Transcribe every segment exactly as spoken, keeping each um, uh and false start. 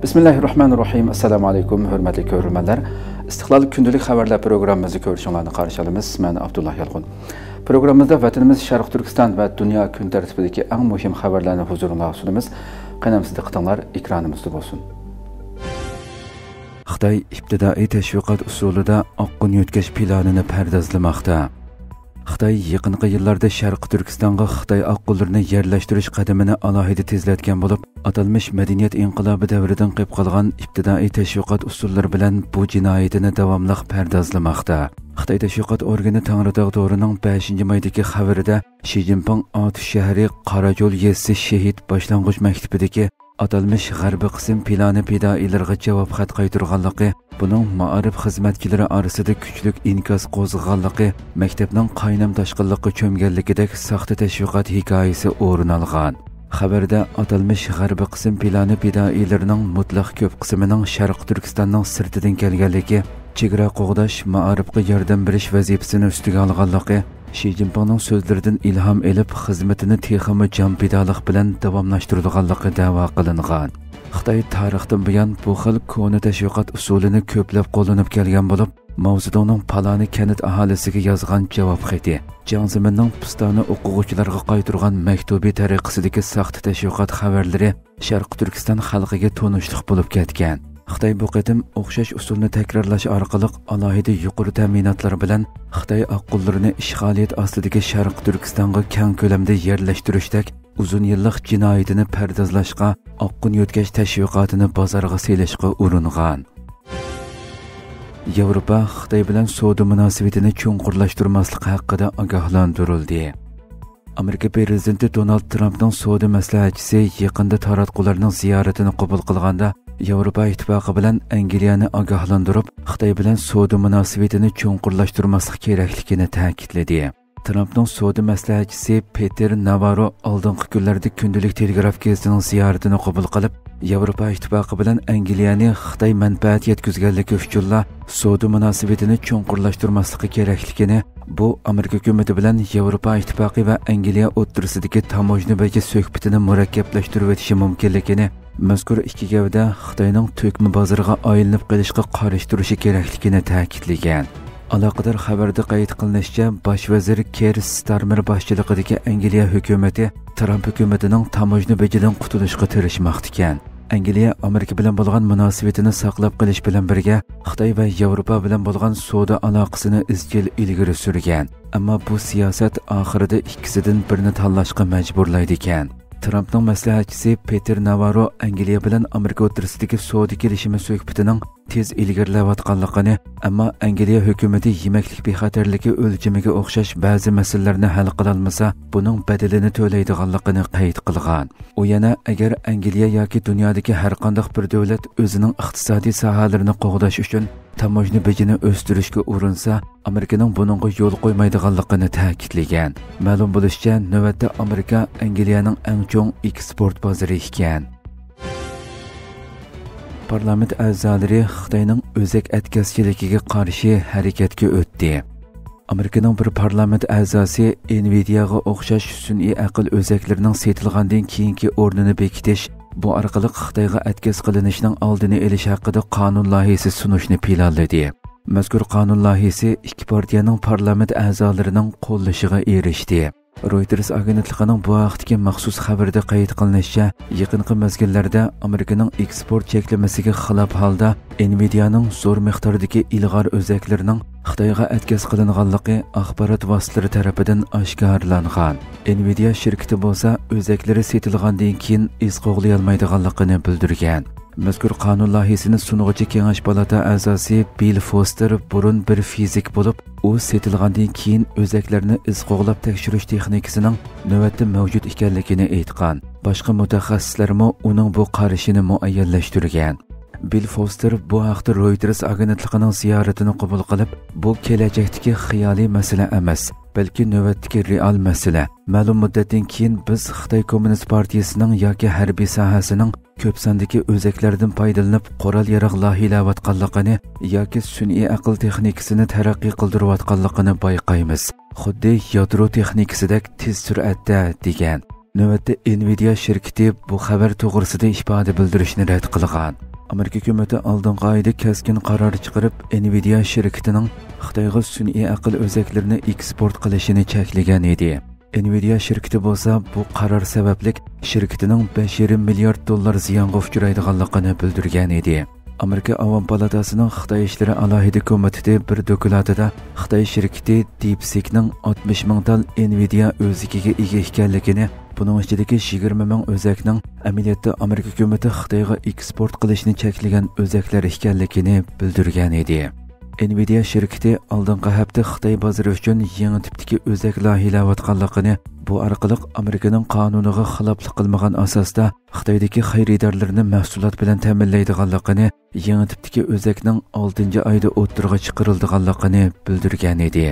بىسمىللاھىررەھمانىررەھىم. ئەسسالامۇ ئەلەيكۇم، ھۆرمەتلىك كۆرۈرمەنلەر. ئىستىقلال كۈندىلىك خەۋەرلەر پروگراممىمىزنى كۆرۈشۈڭلارنى قارشى ئالىمىز. مەن ئابدۇللا يالقۇن. پروگراممىمىزدا ۋەتىنىمىز شەرقىي تۈركىستان ۋە دۇنيا كۈن تەرتىپىدىكى ئەڭ مۇھىم خەۋەرلەرنى ھۇزۇرۇڭلارغا سۇنىمىز. قېنىمىز دىققىتىڭلار ئېكرانىمىزدا بولسۇن. خىتاي ئىپتىدائىي تەشۋىقات ئۇسۇلىدا ئاققۇن يۆتكەش پىلانىنى پەردازلىماقتا. خىتاي يېقىنقى يىللاردا شەرقىي تۈركىستانغا خىتاي ئاققۇنلىرىنى يەرلەشتۈرۈش قەدىمىنى ئالاھىدە تېزلەتكەن بولۇپ، ئاتالمىش مەدەنىيەت ئىنقىلابى دەۋرىدىن قېلىپ قالغان ئىپتىدائىي تەشۋىقات ئۇسۇللىرى بىلەن بۇ جىنايىتىنى داۋاملىق پەردازلىماقتا. خىتاي تەشۋىقات ئورگىنى تەڭرىتاغ تورىنىڭ بەشىنچى مايدىكى خەۋىرىدە شى جىنپىڭ ئاتۇش شەھىرى قاراجول يېزىسى شېھىت باشلانغۇچ مەكتىپىدىكى ئاتالمىش غەربىي قىسىم پىلانى پىدائىيلىرىغا جاۋاب خەت قايتۇرغانلىقى، بۇنىڭ مائارىپ خىزمەتچىلىرى ئارىسىدا كۈچلۈك ئىنكاس قوزغىغانلىقى، مەكتەپنىڭ قاينام تاشقىنلىققا چۆمگەنلىكىدەك ساختا تەشۋىقات ھېكايىسى ئورۇن ئالغان. خەۋەردە ئاتالمىش غەربىي قىسىم پىلانى پىدائىيلىرىنىڭ مۇتلەق كۆپ قىسمىنىڭ شەرقىي تۈركىستاننىڭ سىرتىدىن كەلگەنلىكى، چېگرا قوغداش، مائارىپقا ياردەم بېرىش ۋەزىپىسىنى ئۈستىگە ئالغانلىقى، شى جىنپىڭنىڭ سۆزلىرىدىن ئىلھام ئېلىپ، خىزمىتىنى تېخىمۇ جان پىدالىق بىلەن داۋاملاشتۇرىدىغانلىقى دەۋا قىلىنغان. خىتاي تارىختىن بۇيان بۇ خىل كونا تەشۋىقات ئۇسۇلىنى كۆپلەپ قوللىنىپ كەلگەن بولۇپ، ماۋزېدۇڭنىڭ پالانى كەنت ئاھالىسىگە يازغان جاۋاب خېتى، جياڭ زېمىننىڭ پىستانى ئوقۇغۇچىلارغا قايتۇرغان مەكتۇبى تەرىقىسىدىكى ساختا تەشۋىقات خەۋەرلىرى شەرقىي تۈركىستان خەلقىگە تونۇشلۇق بولۇپ كەتكەن. خىتاي بۇ قېتىم ئوخشاش ئۇسۇلنى تەكرارلاش ئارقىلىق ئالاھىدە يۇقىرى تەمىناتلار بىلەن خىتاي ئاققۇنلىرىنى ئىشغالىيەت ئاستىدىكى شەرقىي تۈركىستانغا كەڭ كۆلەمدە يەرلەشتۈرۈشتەك ئۇزۇن يىللىق جىنايىتىنى پەردازلاشقا، ئاققۇن يۆتكەش تەشۋىقاتىنى بازارغا سېلىشقا ئۇرۇنغان. ياۋروپا خىتاي بىلەن سودا مۇناسىۋىتىنى چوڭقۇرلاشتۇرماسلىق ھەققىدە ئاگاھلاندۇرۇلدى. ئامېرىكا پىرېزىدېنتى دونالد ترامپنىڭ سودا مەسلىھەتچىسى يېقىندا تاراتقۇلارنىڭ زىيارىتىنى قوبۇل قىلغاندا، ياۋروپا ئىتتىپاقى بىلەن ئەنگلىيەنى ئاگاھلاندۇرۇپ، خىتاي بىلەن سودا مۇناسىۋىتىنى چوڭقۇرلاشتۇرماسلىق كېرەكلىكىنى تەكىتلىدى. ترامپنىڭ سودا مەسلىھەتچىسى پېتېر ناۋارو ئالدىنقى كۈنلەردە كۈندىلىك تېلېگراف گېزىتىنىڭ زىيارىتىنى قوبۇل قىلىپ، ياۋروپا ئىتتىپاقى بىلەن ئەنگلىيەنى خىتاي مەنپەئەت يەتكۈزگەنلىكى ئۈچۈنلا سودا مۇناسىۋىتىنى چوڭقۇرلاشتۇرماسلىقى كېرەكلىكىنى، بۇ ئامېرىكا ھۆكۈمىتى بىلەن ياۋروپا ئىتتىپاقى ۋە ئەنگلىيە ئوتتۇرىسىدىكى تاموژنا بېجى سۆھبىتىنى مۇرەككەپلەشتۈرۈۋېتىشى مۇمكىنلىكىنى، مەزكۇر ئىككى گەۋدە خىتاينىڭ تۆكمە بازىرىغا ئايلىنىپ قېلىشقا قارشى تۇرۇشى كېرەكلىكىنى تەكىتلىگەن. ئالاقىدار خەۋەردە قايت قىلىنىشىچە، باش ۋەزىر كېر ستارمېر باشچىلىقىدىكى ئەنگلىيە ھۆكۈمىتى ترامپ ھۆكۈمىتىنىڭ تاموژنا بېجىدىن قۇتۇلۇشقا تىرىشماقتىكەن. ئەنگلىيە ئامېرىكا بىلەن بولغان مۇناسىۋىتىنى ساقلاپ قېلىش بىلەن بىرگە، خىتاي ۋە ياۋروپا بىلەن بولغان سودا ئالاقىسىنى ئىزچىل ئىلگىرى سۈرگەن. ئەمما بۇ سىياسەت ئاخىرىدا ئىككىسىدىن بىرنى تاللاشقا مەجبۇرلايدىكەن. ترامپنىڭ مەسلىھەتچىسى پېتېر ناۋارو ئەنگلىيە بىلەن ئامېرىكا ئوتتۇرىسىدىكى سودا كېلىشىمى سۆھبىتىنىڭ تېز ئىلگىرىلەۋاتقانلىقىنى، ئەمما ئەنگلىيە ھۆكۈمىتى يېمەكلىك بىخەتەرلىكى ئۆلچىمىگە ئوخشاش بەزى مەسىلىلەرنى ھەل قىلالمىسا، بۇنىڭ بەدىلىنى تۆلەيدىغانلىقىنى قەيت قىلغان. ئۇ يەنە، ئەگەر ئەنگلىيە ياكى دۇنيادىكى ھەرقانداق بىر دۆلەت ئۆزىنىڭ ئىقتىسادىي ساھەلىرىنى قوغداش ئۈچۈن تاموژنا بېجىنى ئۆستۈرۈشكە ئۇرۇنسا، ئامېرىكىنىڭ بۇنىڭغا يول قويمايدىغانلىقىنى تەكىتلىگەن. مەلۇم بولۇشىچە، نۆۋەتتە ئامېرىكا ئەنگلىيەنىڭ ئەڭ چوڭ ئېكسپورت بازىرى ئىكەن. پارلامېنت ئەزالىرى خىتاينىڭ ئۆزەك ئەتكەسچىلىكىگە قارشى ھەرىكەتكە ئۆتتى. ئامېرىكىنىڭ بىر پارلامېنت ئەزاسى ئېنۋىدىياغا ئوخشاش سۈنئىي ئەقىل ئۆزەكلىرىنىڭ سېتىلغاندىن كېيىنكى ئورنىنى بېكىتىش، بۇ ئارقىلىق خىتايغا ئەتكەس قىلىنىشنىڭ ئالدىنى ئېلىش ھەققىدە قانۇن لايىھىسى سۇنۇشنى پىلانلىدى. مەزكۇر قانۇن لايىھىسى ئىككى پارتىيەنىڭ پارلامېنت ئەزالىرىنىڭ قوللىشىغا ئېرىشتى. رويتېرس ئاگېنتلىقىنىڭ بۇ ھەقتىكى مەخسۇس خەۋىرىدە قەيت قىلىنىشىچە، يېقىنقى مەزگىللەردە ئامېرىكىنىڭ ئېكسپورت چەكلىمىسىگە خىلاپ ھالدا ئېنۋىدىيانىڭ زور مىقداردىكى ئىلغار ئۆزەكلىرىنىڭ خىتايغا ئەتكەس قىلىنغانلىقى ئاخبارات ۋاسىتىلىرى تەرىپىدىن ئاشكارىلانغان. ئېنۋىدىيا شىركىتى بولسا ئۆزەكلىرى سېتىلغاندىن كېيىن ئىز قوغلىيالمايدىغانلىقىنى بىلدۈرگەن. مەزكۇر قانۇن لايىھىسىنى سۇنغۇچى كېڭەش پالاتا ئەزاسى بىل فوستېر بۇرۇن بىر فىزىك بولۇپ، ئۇ سېتىلغاندىن كېيىن ئۆزەكلەرنى ئىز قوغلاپ تەكشۈرۈش تېخنىكىسىنىڭ نۆۋەتتە مەۋجۇت ئىكەنلىكىنى ئېيتقان. باشقا مۇتەخەسسىسلەرمۇ ئۇنىڭ بۇ قارىشىنى مۇئەييەنلەشتۈرگەن. بىل فوستېر بۇ ھەقتە رويتېرس ئاگېنتلىقىنىڭ زىيارىتىنى قوبۇل قىلىپ، بۇ كېلەچەكتىكى خىيالىي مەسىلە ئەمەس، بەلكى نۆۋەتتىكى رېئال مەسىلە. مەلۇم مۇددەتتىن كېيىن بىز خىتاي كوممۇنىست پارتىيىسىنىڭ ياكى ھەربىي ساھەسىنىڭ كۆپ ساندىكى ئۆزەكلەردىن پايدىلىنىپ قورال-ياراغ لايىھىلەۋاتقانلىقىنى ياكى سۈنئىي ئەقىل تېخنىكىسىنى تەرەققىي قىلدۇرۇۋاتقانلىقىنى بايقايمىز. خۇددى يادرو تېخنىكىسىدەك تېز سۈرئەتتە، دېگەن. نۆۋەتتە ئېنۋىدىيا شىركىتى بۇ خەۋەر توغرىسىدا ئىپادە بىلدۈرۈشنى رەت قىلغان. ئامېرىكا ھۆكۈمىتى ئالدىنقى ئايدا كەسكىن قارار چىقىرىپ، ئېنۋىدىيا شىركىتىنىڭ خىتايغا سۈنئىي ئەقىل ئۆزەكلىرىنى ئېكسپورت قىلىشىنى چەكلىگەن ئىدى. ئېنۋىدىيا شىركىتى بولسا بۇ قارار سەۋەبلىك شىركىتىنىڭ بەش يېرىم مىليارد دوللار زىيانغا ئۇچرايدىغانلىقىنى بىلدۈرگەن ئىدى. ئامېرىكا ئاۋام پالاتاسىنىڭ خىتاي ئىشلىرى ئالاھىدە كومىتېتى بىر دوكلاتىدا خىتاي شىركىتى دىپسىكنىڭ ئاتمىش مىڭ تال ئېنۋىدىيا ئۆزىكىگە ئىگە ئىكەنلىكىنى، بۇنىڭ ئىچىدىكى يىگىرمە مىڭ ئۆزەكنىڭ ئەمەلىيەتتە ئامېرىكا ھۆكۈمىتى خىتايغا ئېكسپورت قىلىشنى چەكلىگەن ئۆزەكلەر ئىكەنلىكىنى بىلدۈرگەن ئىدى. ئېنۋىدىيا شىركىتى ئالدىنقى ھەپتە خىتاي بازىرى ئۈچۈن يېڭى تىپتىكى ئۆزەك لايىھىلەۋاتقانلىقىنى، بۇ ئارقىلىق ئامېرىكىنىڭ قانۇنىغا خىلاپلىق قىلمىغان ئاساستا خىتايدىكى خېرىدارلىرىنى مەھسۇلات بىلەن تەمىنلەيدىغانلىقىنى، يېڭى تىپتىكى ئۆزەكنىڭ ئالتىنچى ئايدا ئوتتۇرىغا چىقىرىلىدىغانلىقىنى بىلدۈرگەن ئىدى.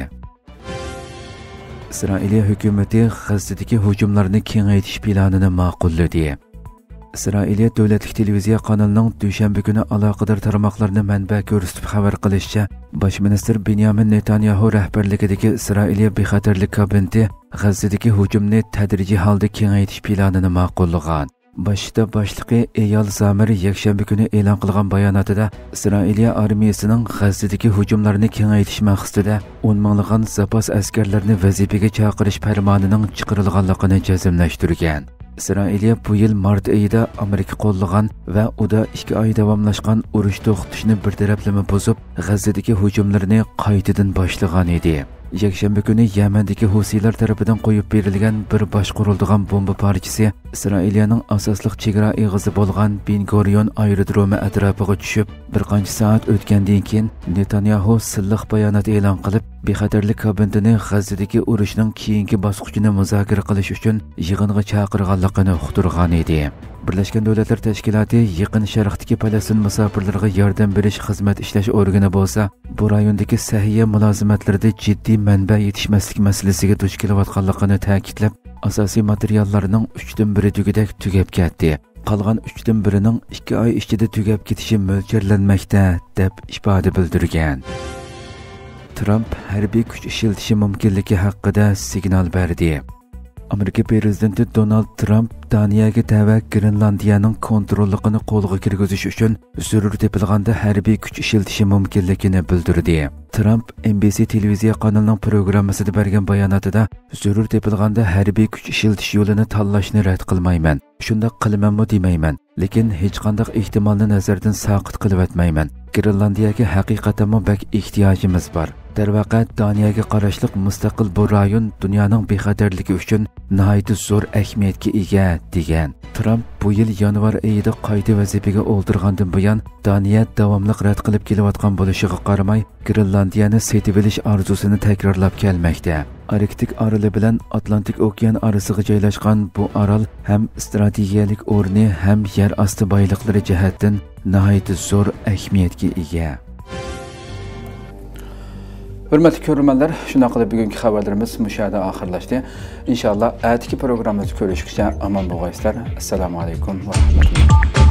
ئىسرائىلىيە ھۆكۈمىتى غەززىدىكى ھۇجۇملارنى كېڭەيتىش پىلانىنى ماقۇللىدى. ئىسرائىلىيە دۆلەتلىك تېلېۋىزىيە قانىلىنىڭ دۈشەنبە كۈنى ئالاقىدار تارماقلارنى مەنبە كۆرسىتىپ خەۋەر قىلىشىچە، باش مىنىستىر بېنيامىن نېتانياھۇ رەھبەرلىكىدىكى ئىسرائىلىيە بىخەتەرلىك كابىنېتى غەززىدىكى ھۇجۇمنى تەدرىجىي ھالدا كېڭەيتىش پىلانىنى ماقۇللىغان. باش شتاب باشلىقى ئېيال زامىر يەكشەنبە كۈنى ئېلان قىلغان باياناتىدا، ئىسرائىلىيە ئارمىيىسىنىڭ غەززىدىكى ھۇجۇملارنى كېڭەيتىش مەقسىتىدە ئون مىڭلىغان زاپاس ئەسكەرلەرنى ۋەزىپىگە چاقىرىش پەرمانىنىڭ چىقىرىلغانلىقىنى جەزملەشتۈرگەن. ئىسرائىلىيە بۇ يىل مارت ئېيىدا ئامېرىكا قوللىغان ۋە ئۇدا ئىككى ئاي داۋاملاشقان ئۇرۇش توختىتىشنى بىر تەرەپلىمە بۇزۇپ، غەززىدىكى ھۇجۇملىرىنى قايتىدىن باشلىغان ئىدى. يەكشەنبە كۈنى يەمەندىكى ھۇسىيلار تەرىپىدىن قويۇپ بېرىلگەن بىر باشقۇرۇلىدىغان بومبا پارچىسى ئىسرائىلىيەنىڭ ئاساسلىق چېگرا ئېغىزى بولغان بېن گورىيون ئايرودرومى ئەتراپىغا چۈشۈپ، بىر قانچە سائەت ئۆتكەندىن كېيىن، نېتانياھۇ سىللىق بايانات ئېلان قىلىپ، بىخەتەرلىك كابىنېتىنى غەززىدىكى ئۇرۇشنىڭ كېيىنكى باسقۇچىنى مۇزاكىرە قىلىش ئۈچۈن يىغىنغا چاقىرغانلىقىنى ئۇقتۇرغان ئىدى. بىرلەشكەن دۆلەتلەر تەشكىلاتى يېقىن شەرقتىكى پەلەستىن مۇساپىرلىرىغا ياردەم بېرىش خىزمەت ئىشلەش ئورگىنى بولسا، بۇ رايوندىكى سەھىيە مۇلازىمەتلىرىدە جىددىي مەنبە يېتىشمەسلىك مەسىلىسىگە دۇچ كېلىۋاتقانلىقىنى تەكىتلەپ، ئاساسىي ماتېرىياللارنىڭ ئۈچتىن بىرى دېگۈدەك تۈگەپ كەتتى. قالغان ئۈچتىن بىرىنىڭ ئىككى ئاي ئىچىدە تۈگەپ كېتىشى مۆلچەرلەنمەكتە، دەپ ئىپادە بىلدۈرگەن. ترامپ ھەربىي كۈچ ئىشلىتىشى مۇمكىنلىكى ھەققىدە سىگنال بەردى. ئامېرىكا پىرېزىدېنتى دونالد ترامپ دانىيەگە تەۋە گرېنلاندىيەنىڭ كونتروللۇقىنى قولغا كىرگۈزۈش ئۈچۈن زۆرۈر تېپىلغاندا ھەربىي كۈچ ئىشلىتىشى مۇمكىنلىكىنى بىلدۈردى. ترامپ ئېن بى سى تېلېۋىزىيە قانىلىنىڭ پروگراممىسىدا بەرگەن باياناتىدا، زۆرۈر تېپىلغاندا ھەربىي كۈچ ئىشلىتىش يولىنى تاللاشنى رەت قىلمايمەن. شۇنداق قىلىمەنمۇ دېمەيمەن، لېكىن ھېچقانداق ئېھتىمالنى نەزەردىن ساقىت قىلىۋەتمەيمەن. گرېنلاندىيەگە ھەقىقەتەنمۇ بەك ئېھتىياجىمىز بار. دەرۋەقە، دانىيەگە قاراشلىق مۇستەقىل بۇ رايون دۇنيانىڭ بىخەتەرلىكى ئۈچۈن ناھايىتى زور ئەھمىيەتكە ئىگە، دېگەن. ترامپ بۇ يىل يانۋار ئېيىدا قايتا ۋەزىپىگە ئولتۇرغاندىن بۇيان، دانىيە داۋاملىق رەت قىلىپ كېلىۋاتقان بولۇشىغا قارىماي، گرېنلاندىيەنى سېتىۋېلىش ئارزۇسىنى تەكرارلاپ كەلمەكتە. ئاركتىك ئارىلى بىلەن ئاتلانتىك ئوكيان ئارىسىغا جايلاشقان بۇ ئارال ھەم ئىستراتېگىيەلىك ئورنى، ھەم يەر ئاستى بايلىقلىرى جەھەتتىن ناھايىتى زور ئەھمىيەتكە ئىگە. ھۆرمەتلىك كۆرۈرمەنلەر، شۇنداق قىلىپ بۈگۈنكى خەۋەرلىرىمىز مۇشۇ يەردە ئاخىرلاشتى. ئىنشاللا ئەتىكى پروگراممىمىزدا كۆرۈشكىچە ئامان بولغايسىلەر. ئەسسالامۇ ئەلەيكۇم ۋە رەھمەتۇللا.